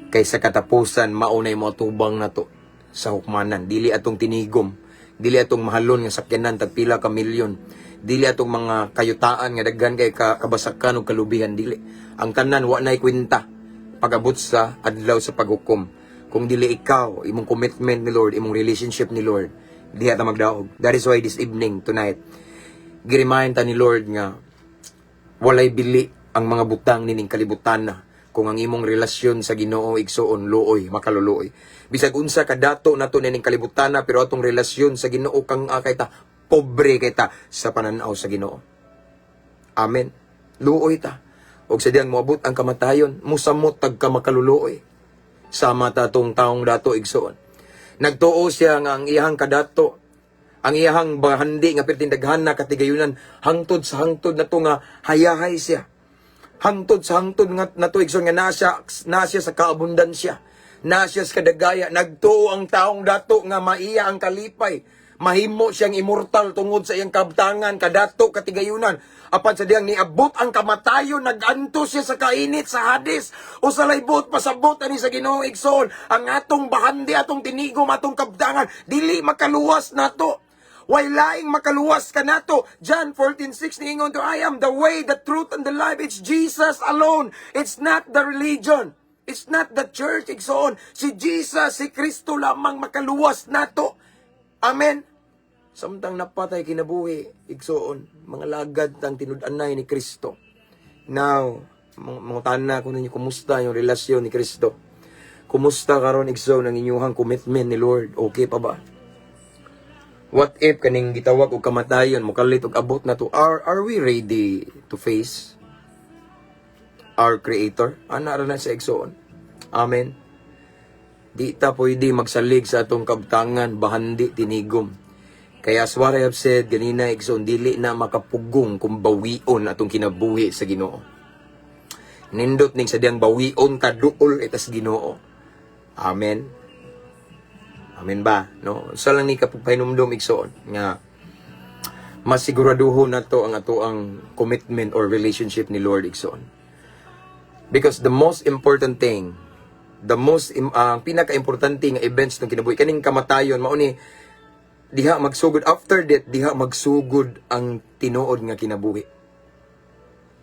Kay sa katapusan, maunay mo atubang nato sa hukmanan. Dili atong tinigom, dili atong mahalon nga sakyanan tag pila ka milyon, dili atong mga kayutaan nga daghan kay kabasakan ug kalubihan, dili. Ang tanan wa nay kwenta pag-abot sa adlaw sa paghukom. Kung dili ikaw, imong commitment ni Lord, imong relationship ni Lord, diha ta magdaog. That is why this evening, tonight, giremind ta ni Lord nga walay bili ang mga butang nining kalibutan na kung ang imong relasyon sa Ginoo, igsoon, luoy, makaluluoy. Bisag unsa kadato nato nining kalibutan na, pero atong relasyon sa Ginoo kang kay ta, pobre kay ta sa pananaw sa Ginoo. Amen. Luoy ta. Og sa diyang moabot ang kamatayon, musamot tag ka makaluluoy. Sama ta tong taong dato, igsoon. Nagtuo siya nga ang iyahang kadato, ang iyahang bahandi nga perting daghan na katigayunan, hangtod sa hangtod na to nga hayahay siya. Hangtod sa hangtod nga nato, igsoon, nga nasa sa kaabundansya. Nasa sa kadagaya, nagtuo ang taong dato nga maiya ang kalipay. Mahimo siyang immortal tungod sa iyang kabtangan, kadato, katigayunan. Apan sa diyang niabot ang kamatayon, naganto siya sa kainit sa Hades. O sa laybot, pasabot ani sa Ginoo, igsoon, ang atong bahandi, atong tinigom, atong kabtangan, dili makaluwas nato. Way laing makaluwas kanato. John 14:6 niingon to, "I am the way, the truth, and the life." It's Jesus alone. It's not the religion. It's not the church, igsoon. Si Jesus, si Kristo lamang makaluwas nato. Amen. Samtang naa pa tay kinabuhi, igsoon, mga lagad tang tinud-anay ni Kristo. Now, mangutana ko ninyo, kumusta yung relasyon ni Kristo? Kumusta karon, igsoon, ang inyuhang commitment ni Lord? Okay pa ba? What if kaning gitawag og kamatayon mokalit og abot na to? Are we ready to face our Creator? Ana ra na sa, igsoon. Amen. Di ta pwede magsalig sa atong kabtangan, bahandi, tinigom. Kaya as what I have said ganina, igsoon, dili na makapugong kung bawion atong kinabuhi sa Ginoo. Nindot ning sa diyang bawion ta, duol itas Ginoo. Amen. Amen ba? No? Sa lang ni kapagpahinumdom, igsoon, nga masiguraduhon nato ang ato ang commitment or relationship ni Lord, igsoon. Because the most important thing, the most ang pinaka-importante nga events ng kinabuhi kaning kamatayon, mao ni diha magsugod, after death, diha magsugod ang tinuod nga kinabuhi.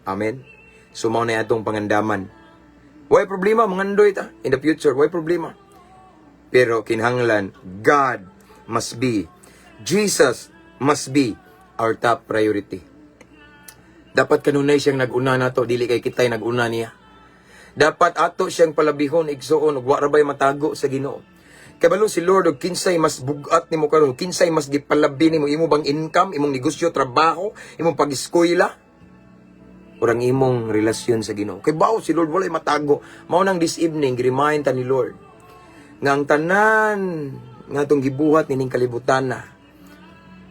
Amen. So mao na atong pangandaman. Way problema mangandoy ta in the future, way problema. Pero kinahanglan God must be, Jesus must be our top priority. Dapat kanunay siyang nag-una nato, dili kay kitay nag-una niya. Dapat ato siyang palabihon, igsoon, ug wa ra bay matago sa Ginoo. Kabalo si Lord og kinsay mas bugat nimo karon, kinsay mas gipalabi nimo, imo bang income, imong negosyo, trabaho, imong pag-eskwela, or ang imong relasyon sa Ginoo. Kay bawo si Lord, walay matago. Mao nang this evening remind ta ni Lord nga ang tanan nga atong gibuhat nining kalibutan na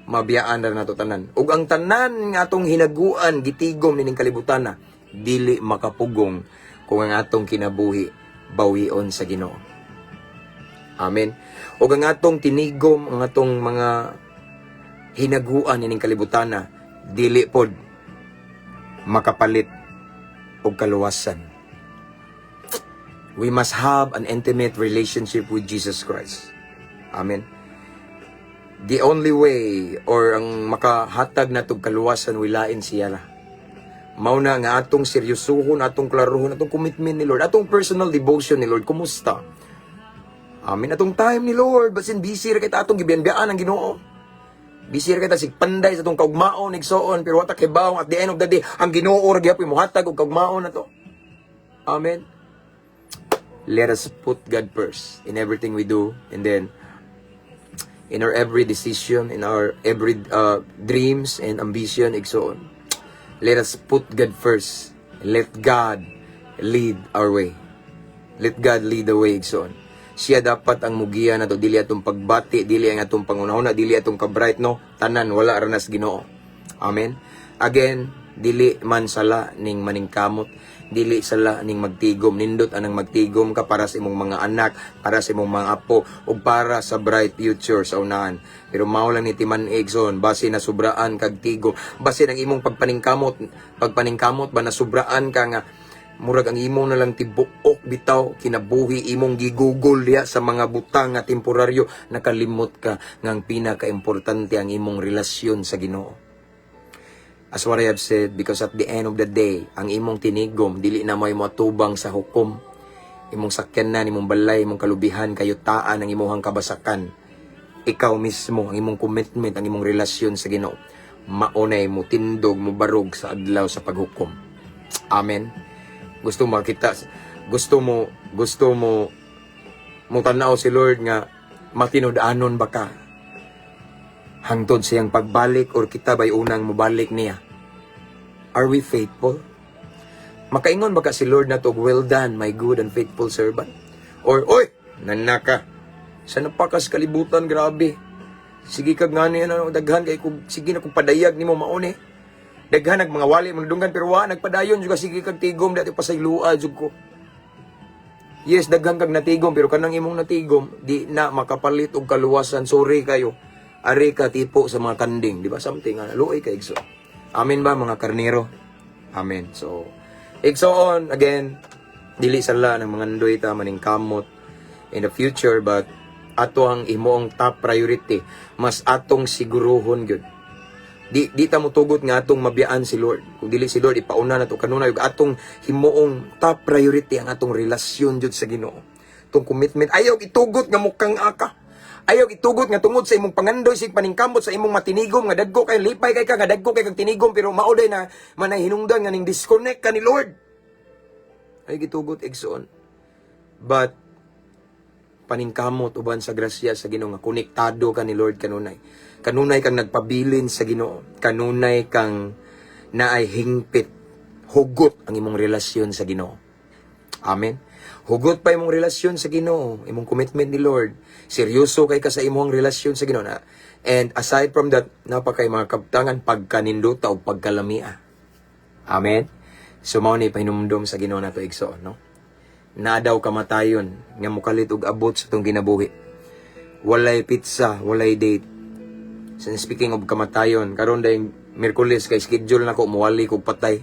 mabiyaan na nato tanan. Ug ang tanan nga atong hinaguan, gitigom nining kalibutan na dili makapugong kung ang atong kinabuhi bawion sa Ginoo. Amen. Ug ang atong tinigom, ang atong mga hinaguan nining kalibutan na Dili pod makapalit og kaluwasan. We must have an intimate relationship with Jesus Christ. Amen. The only way or ang makahatag natog kaluwasan, wilain siya ra. Mao na nga atong seryosohon, atong klarohon, atong commitment ni Lord, atong personal devotion ni Lord, kumusta? Amen. Atong time ni Lord, basin busy ra kita, atong gibiyan-biyaan ang Ginoo. Busy ra kita sig panday sa atong kaugmaon, igsoon, pero wa ta kibaw at the end of the day, ang Ginoo ra gyapon mohatag og kaugmaon nato. Amen. Let us put God first in everything we do and then in our every decision, in our every dreams and ambition, igsoon. Let us put God first. Let God lead our way. Let God lead the way, igsoon. Siya dapat ang mugiya nato, dili atong pagbati, dili ang atong pangunahuna, dili atong kabright, no? Tanan, wala ra nas Ginoo. Amen. Again, dili man sala ning maningkamot, dili sala ning magtigom. Nindot anang magtigom ka para sa imong mga anak, para sa imong mga apo, ug para sa bright future sa unahan. Pero mao lang ni timan, igsoon, base na sobraan kag tigom, base ng imong pagpaningkamot ba, nasubraan ka nga murag ang imo na lang tibuok bitaw kinabuhi imong gigugol diha sa mga butang nga temporaryo, nakalimot ka nga ang pinakaimportante ang imong relasyon sa Ginoo. As what I have said, because at the end of the day, ang imong tinigom, dili na may moatubang sa hukom. Imong sakyanan, imong balay, imong kalubihan, kayutaan, ang imuhang kabasakan. Ikaw mismo, ang imong commitment, ang imong relasyon sa Ginoo, maunay mo tindog, mo barog sa adlaw sa paghukom. Amen. Gusto mo makita, gusto mo mo tanaw si Lord nga matinud-anon ba ka hangtod siyang pagbalik or kita ba'y unang mobalik niya? Are we faithful? Makaingon ba ka si Lord nato, "Well done, my good and faithful servant"? Or, "Oy, nanaka. Sa napakas kalibutan, grabe. Sige kag nga niya, ano, daghan kay kung sige na kung padayag nimo mauni. Daghan nag mga wali mo dunggan pero wa nagpadayon juga, sige kag tigom dati pasaylua jud ko." Yes, daghan kag natigom pero kanang imong natigom di na makapalit og kaluwasan. Sorry kayo. Ari ka tipo sa mga kanding, di ba? Something nga luoy ka, igso. Amen ba, mga karnero? Amen. So, igsoon again, dili sala ng mga nandoy ta maning kamot in the future, but ato ang imong top priority, mas atong siguruhon gyud. Di ta motugot nga atong mabiyaan si Lord. Kung dili si Lord ipauna nato kanunay ug atong himuong top priority ang atong relasyon jud sa Ginoo. Tong commitment, ayaw itugot nga mukang aka. Ayaw itugot nga tungod sa imong pangandoy sig paningkamot sa imong matinigom nga dagko kay lipay kay ka nga dagko kay kag tinigom, pero mao day na manay hinungdan nga ning disconnect ka ni Lord. Ay gitugot, igsoon. But paningkamot uban sa grasya sa Ginoo nga konektado ka ni Lord kanunay. Kanunay kang nagpabilin sa Ginoo. Kanunay kang naay hingpit, hugot ang imong relasyon sa Ginoo. Amen. Hugot pa imong relasyon sa Ginoo, imong commitment ni Lord. Seryoso kay ka sa imong relasyon sa Ginoo na. And aside from that, napakay mga kabtangan pagkanindota o pagkalamia. Amen. So mao ni pahinumdom sa Ginoo nato, igsoon, no? Na daw kamatayon nga mukalit og abot sa tong kinabuhi. Walay petsa, walay date. So, speaking of kamatayon, karon dayong Miyerkules kay schedule nako muwali kog patay.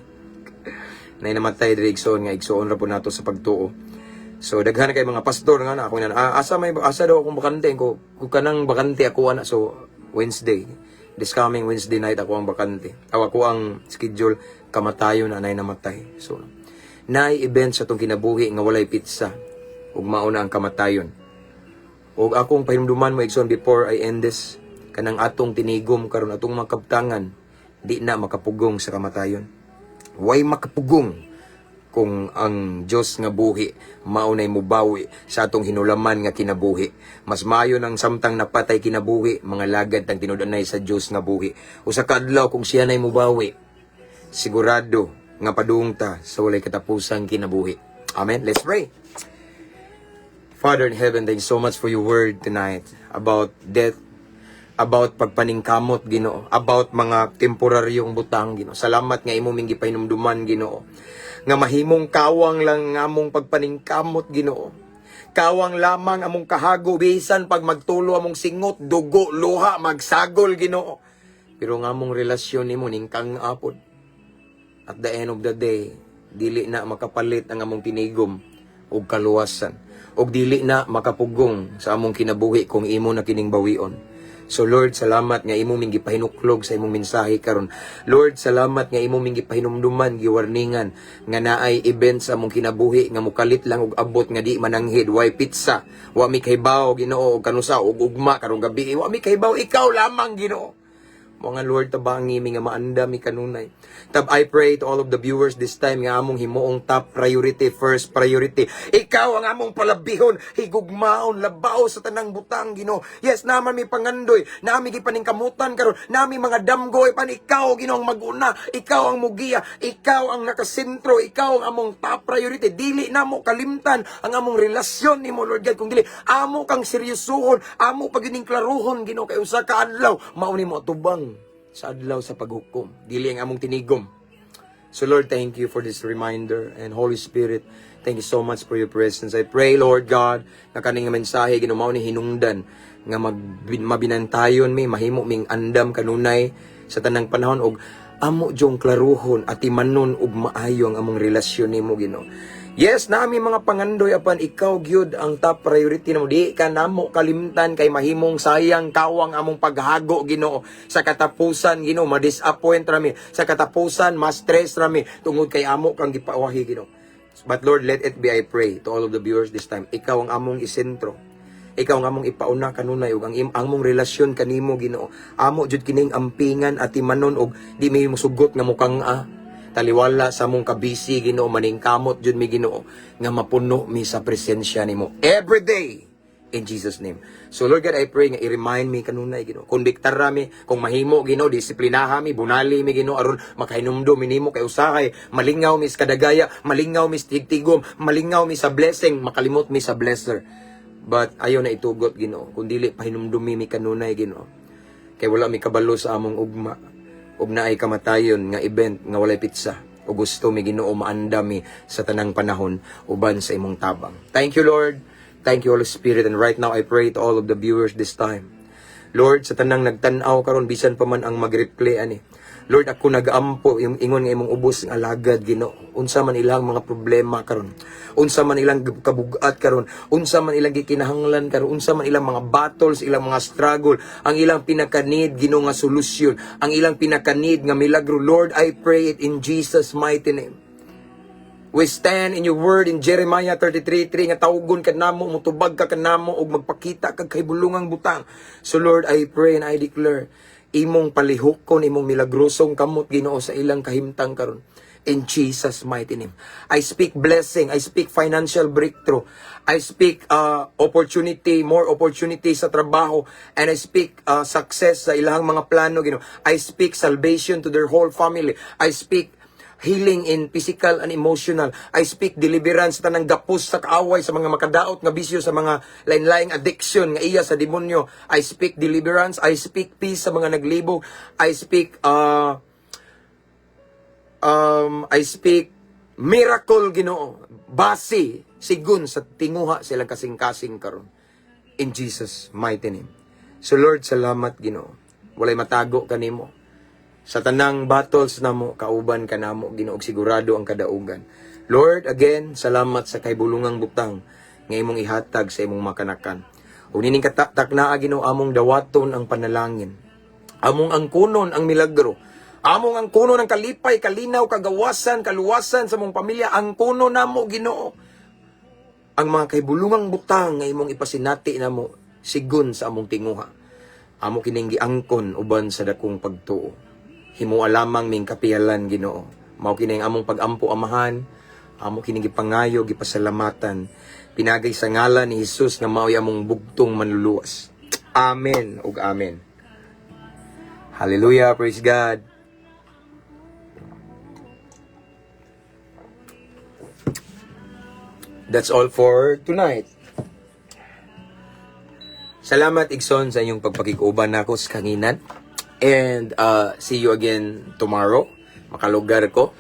Nay namatay diri, igsoon, nga igsoon ra po nato sa pagtuo. So daghan kay mga pastor nga na ako na ah, asa may asa daw akong bakante ko kung kanang bakante ako ana. So Wednesday, this coming Wednesday night, ako ang bakante. Aw, ako ang schedule, kamatayon na nay namatay. So naay event sa tong kinabuhi nga walay petsa ug mao na ang kamatayon. Ug akong pahinumduman mo, igsoon, before I end this, kanang atong tinigom karon, atong mga kabtangan, di na makapugong sa kamatayon. Way makapugong kung ang Dios nga buhi mao nay mubawi sa atong hinulaman nga kinabuhi. Mas maayo nang samtang napatay kinabuhi, mga lagad tang tinud-anay sa Dios nga buhi. Usa ka adlaw kung siya nay mubawi, sigurado nga padung ta sa walay katapusang kinabuhi. Amen. Let's pray. Father in heaven, thank you so much for your word tonight about death, about pagpaningkamot, Ginoo, about mga temporaryong butang, Ginoo. Salamat nga imo ming gipahinumduman, Ginoo, nga mahimong kawang lang nga among pagpaningkamot, Ginoo. Kawang lamang among kahago bisan pag magtulo among singot, dugo, luha, magsagol, Ginoo. Pero nga among relasyon nimo ningkang-a pod. At the end of the day, dili na makapalit ang among tinigom og kaluwasan. Og dili na makapugong sa among kinabuhi kung imo na kining bawion. So Lord, salamat nga imo ming gipahinuklog sa imong mensahe karon. Lord, salamat nga imo ming gipahinumduman, giwarningan nga naay event sa among kinabuhi nga mukalit lang og abot nga di mananghid, way petsa. Wa mi kahibaw, Ginoo, og kanusa og ugma karong gabi. Wa mi kahibaw, ikaw lamang, Ginoo. Mga Lord, tabangi mi nga maandam mi kanunay. Tab I pray to all of the viewers this time nga among himuong top priority, first priority. Ikaw ang among palabihon, higugmaon, labaw sa tanang butang, Ginoo. Yes, naman mi pangandoy, nami gipaningkamutan karon, nami mga damgo pan ikaw, Ginoo, ang maguna, ikaw ang mugiya, ikaw ang nakasentro, ikaw ang among top priority. Dili namo kalimtan ang among relasyon nimo, Lord God, kung dili amo kang seryosohon, amo pagining klaruhon, Ginoo, kay usa ka adlaw mao nimo atubang sa adlaw sa paghukom. Dili ang among tinigom. So Lord, thank you for this reminder. And Holy Spirit, thank you so much for your presence. I pray, Lord God, na kaning nga mensahe Ginoo mao ni hinungdan nga mabinantayon mi, mahimo ming andam kanunay sa tanang panahon og amo jung klaruhon at timanon og maayo ang among relasyon nimo, Ginoo. Yes, nami mga pangandoy apan ikaw gyud ang top priority namo. Di ka namo kalimtan kay mahimong sayang kawang among paghago, Ginoo. Sa katapusan, Ginoo, ma-disappoint rami. Sa katapusan, ma-stress rami tungod kay amo kang gipawahi, Ginoo. But Lord, let it be, I pray to all of the viewers this time. Ikaw ang among isentro. Ikaw ang among ipauna kanunay ug ang among relasyon kanimo, Ginoo. Amo jud kining ampingan at timanon og di mi musugot nga mukang-a. Taliwala sa among kabisi, Ginoo, maningkamot jud mi, Ginoo, nga mapuno mi sa presensya nimo every day. In Jesus' name. So Lord God, I pray nga i-remind me kanunay, Ginoo. Konbiktar mi kung mahimo, Ginoo, disiplinaha mi, bunali mi, Ginoo, aron makahinumdom mi nimo kay usahay malingaw mi sa kadagaya, malingaw mi sa tigtigom, malingaw mi sa blessing, makalimot mi sa blesser. But ayaw na itugot, Ginoo, kung dili pahinumdumi mi kanunay, Ginoo. Kay wala mi kabalo sa among ugma ug naay kamatayon nga event nga walay petsa. Ug gusto mi, Ginoo, maandam mi sa tanang panahon uban sa imong tabang. Thank you, Lord. Thank you, Holy Spirit. And right now I pray to all of the viewers this time. Lord, sa tanang nagtan-aw karon bisan pa man ang mag-replay ani. Lord, ako nagaampo yung ingon nga imong ubos nga alagad, Ginoo. Unsa man ilang mga problema karon. Unsa man ilang kabugat karon. Unsa man ilang gikinahanglan karon. Unsa man ilang mga battles, ilang mga struggle, ang ilang pinaka-need, Ginoo, nga solusyon, ang ilang pinaka-need nga milagro. Lord, I pray it in Jesus' mighty name. We stand in your word in Jeremiah 33:3 nga tawgon ka namo, mutubag ka kanamo ug magpakita kag kahibulungang butang. So Lord, I pray and I declare imong palihukon imong milagrosong kamot, Ginoo, sa ilang kahimtang karon. In Jesus' mighty name. I speak blessing, I speak financial breakthrough. I speak opportunity, more opportunity sa trabaho, and I speak success sa ilang mga plano, Ginoo. I speak salvation to their whole family. I speak healing in physical and emotional. I speak deliverance sa tanang gapos sa kaaway, sa mga makadaot nga bisyo, sa mga lain-laing addiction nga iya sa demonyo. I speak deliverance. I speak peace sa mga naglibog. I speak miracle, Ginoo. Base sigun sa tinguha silang kasing-kasing karon. In Jesus' mighty name. So Lord, salamat, Ginoo. Walay matago kanimo. Sa tanang battles namo, kauban ka namo, Ginoo, ug sigurado ang kadaugan. Lord, again, salamat sa kahibulungang butang nga imong ihatag sa imong makanakan. Ug nining kataknaa, Ginoo, among dawaton ang panalangin. Among angkunon ang milagro. Among angkunon ang kalipay, kalinaw, kagawasan, kaluwasan sa among pamilya. Angkunon namo, Ginoo, ang mga kahibulungang butang nga imong ipasinati namo sigun sa among tinguha. Amo kining giangkon uban sa dakong pagtuo. Himoa lamang ming kapiyalan, Ginoo. Mao kini ang among pagampo, Amahan. Amo kining gipangayo, gipasalamatan. Pinagay sa ngalan ni Jesus nga mao'y among bugtong manluluwas. Amen ug amen. Hallelujah, praise God. That's all for tonight. Salamat, igsoon, sa inyong pagpakig-uban nako sa kanginan. And see you again tomorrow. Makalugar ko.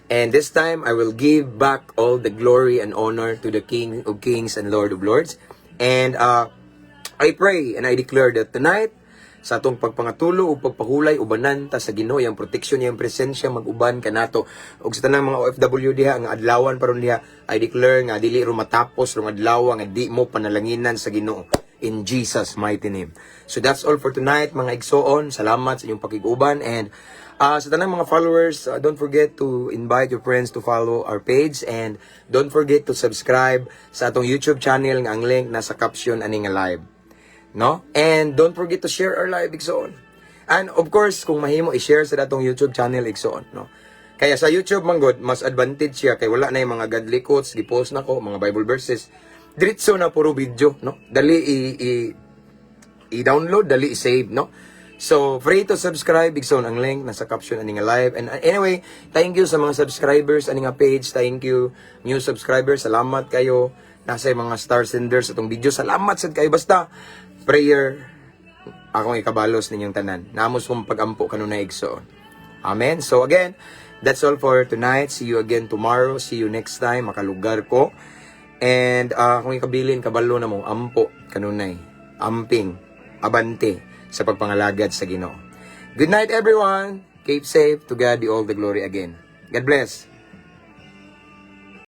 And this time, I will give back all the glory and honor to the King of Kings and Lord of Lords. And I pray and I declare that tonight, Sa atong pagpangatulo o pagpahulay, ubanan ta sa Ginoo, iyang protection, iyang presensya mag-uban kanato. Ug sa tanang mga OFW diha nga adlawan paron diha, I declare nga dili ro matapos rong adlaw nga di mo panalanginan sa Ginoo in Jesus' mighty name. So that's all for tonight, mga igsoon. Salamat sa inyong pakig-uban and sa tanang mga followers, don't forget to invite your friends to follow our page and don't forget to subscribe sa atong YouTube channel nga ang link nasa caption ani nga live. No? And don't forget to share our live, igsoon. And of course, kung mahimo, i-share sa atong YouTube channel, igsoon, no? Kaya sa YouTube man gud, mas advantage siya kay wala na yung mga godly quotes, gi-post na ko, mga Bible verses. Diretso na puro video, no? Dali i-download, dali i-save, no? So, free to subscribe, igsoon, ang link nasa caption ani nga live. And anyway, thank you sa mga subscribers ani nga page. Thank you, new subscribers. Salamat kayo. Nasa yung mga star senders atong video. Salamat sad kayo. Basta prayer akong ikabalos ninyong tanan. Namos mong pagampo kanunay, igsoon. Amen. So again, that's all for tonight. See you again tomorrow. See you next time. Makalugar ko. And kung ikabilin, kabalo na mo, ampo kanunay. Amping, abante sa pagpangalagad sa Ginoo. Good night, everyone. Keep safe. To God be all the glory again. God bless.